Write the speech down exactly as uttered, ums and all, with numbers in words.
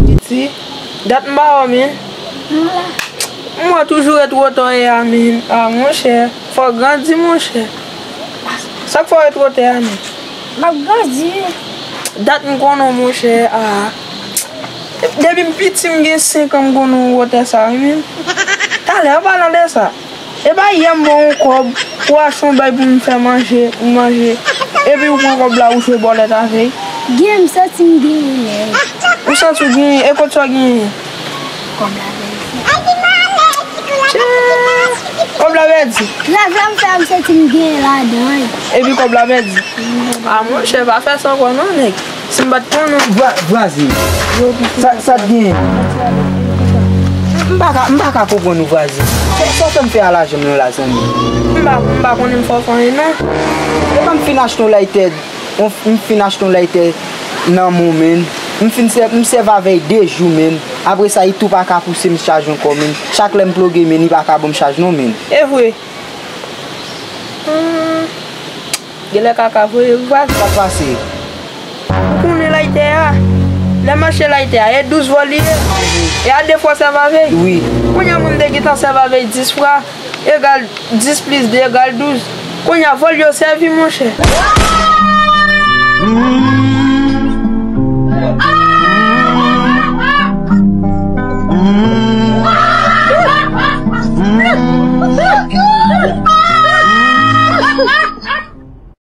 Piti, dat m pa wè w, men. M wè toujou ret wotè w ye a, men. A, monchè, fò w grandi, monchè. Sa k fè w ret wotè a, men? M ap grandi. Dat m konnen w, monchè, a. Depi m piti, m gen senk an, m konnen w wotè sa, wi, men. Talè, an palan de sa, e pa yè m ba w yon kòb pou w achte yon bay pou m fè manje, pou m manje. Epi ou pran kòb la, ou jwe bòlèt avè l. Gen, m santi m genyen, men. Ou santi w genyen, e kot sa w genyen? Kòb la pèdi. Tchè! Kòb la pèdi. Travay la m fè a, m santi m genyen ladan l. Epi kòb la pèdi. A, monchè, pa fè sa ankò non, nèg. Si m pa t konnen w. Vwa-, vwazen. Sa, sa t genyen? M pa ka, m pa ka konprann ou, vwazen. Sa, sa w fè m fè a lajan m nan la, zanmi? M pa, m pa konnen m fè w fè anyen non. Epa m fin achte yon laytè, yon, m fin achte yon laytè nan men w, men. M fin sè-, m sèvi avè l de jou, men. Apre sa, li tou pa ka pouse m chaj ankò, men. Chak lè m ploge, men, li pa ka ban m chaj non, men. E vre? Hmm. Genlè kaka voye wi vwazen. Sa k pase? Ou konnen laytè a? Lè m achte laytè a, e douz vòl li ye? E a de fwa sèvi avè l? Wi. Kounye a mwen m te gentan sèvi avè l dis fwa, egal dis plis de egal douz. Kounye a vòl yo sèvi, monchè.